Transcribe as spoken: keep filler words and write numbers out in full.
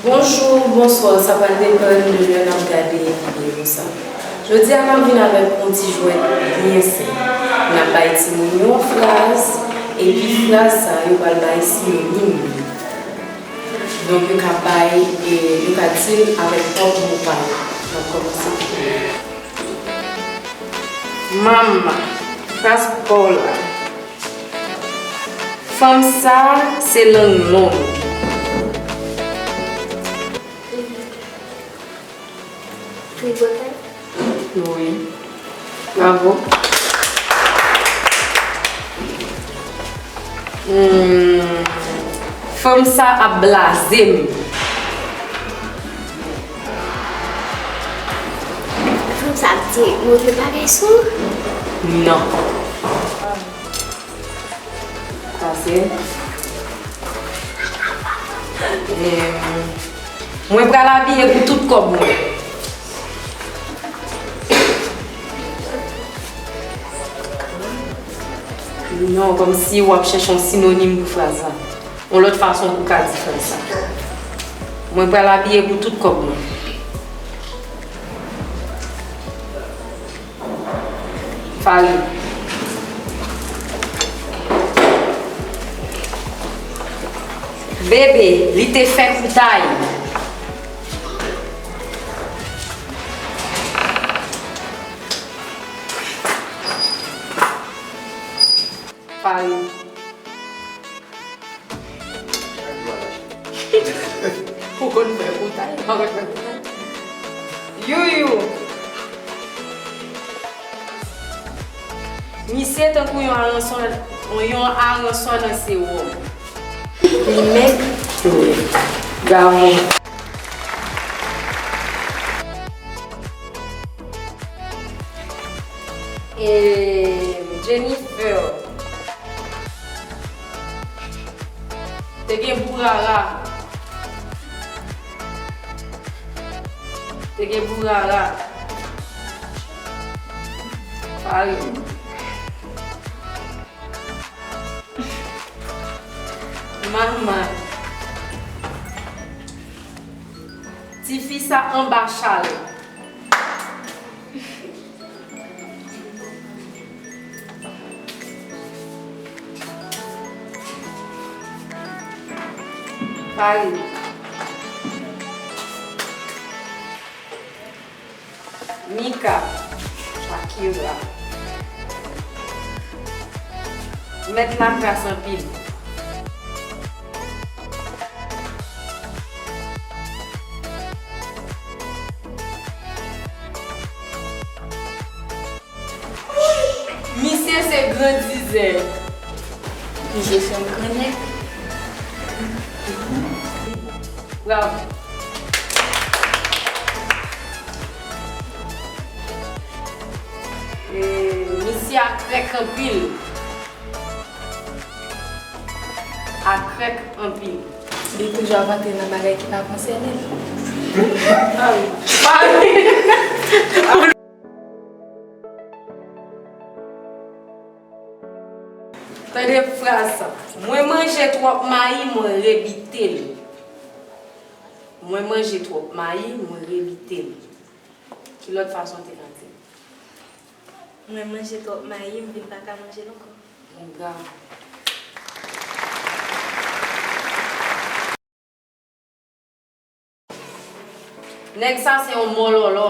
Bonjou, bonswa, sa pral depann de lè n ap gade videyo sa. Jodi a, n ap vin avèk yon ti jwèt byen senp. N ap bay timoun yo yon fraz, epi fraz sa, yo pral bay sinonim li. Donk, yo ka bay, e, yo ka di l avèk pwòp mo pa yo. N ap kòmanse. Manman, fraz pa w la. Fanm sa se lang long. Tripotay? Wi. Bravo. Hmm. Fanm sa ap blaze m. Fanm sa ap di move bagay sou ou? Non. Pase. Em, mwen pral abiye pou tout kòb mwen. Non, kòmsi w ap chèche yon sinonim pou fraz la. Yon lòt fason pou w ka di fraz sa. Mwen pral abiye pou tout kòb mwen. Farid. Bebe, li te fè koutay. Farid. Ou konn fè koutay, pa konn fè koutay. Youyou. Misye tankou yon aransò, yon aransò nan sewòm. Li mèg? Wi. Bravo. E Jennifer. Te gen bourara. Te gen bourara. Farid. Manman. Tifi sa anba chalè. Farid. Mika, Shakira. Mèt lakras anpil. Misye se grandizè. Misye se yon grannèg. Bravo. E, misye akrèk anpil. Akrèk anpil. Li toujou ap antre nan bagay ki pa konsène l. Pale. Tande fraz sa. Mwen manje twòp mayi, mwen rebite l. Mwen manje twòp mayi, mwen rebite l. Ki lòt fason w te ka di l? Mwen manje twòp mayi, m vin pa ka manje l ankò. Bravo. Nèg sa se yon mòlòlò.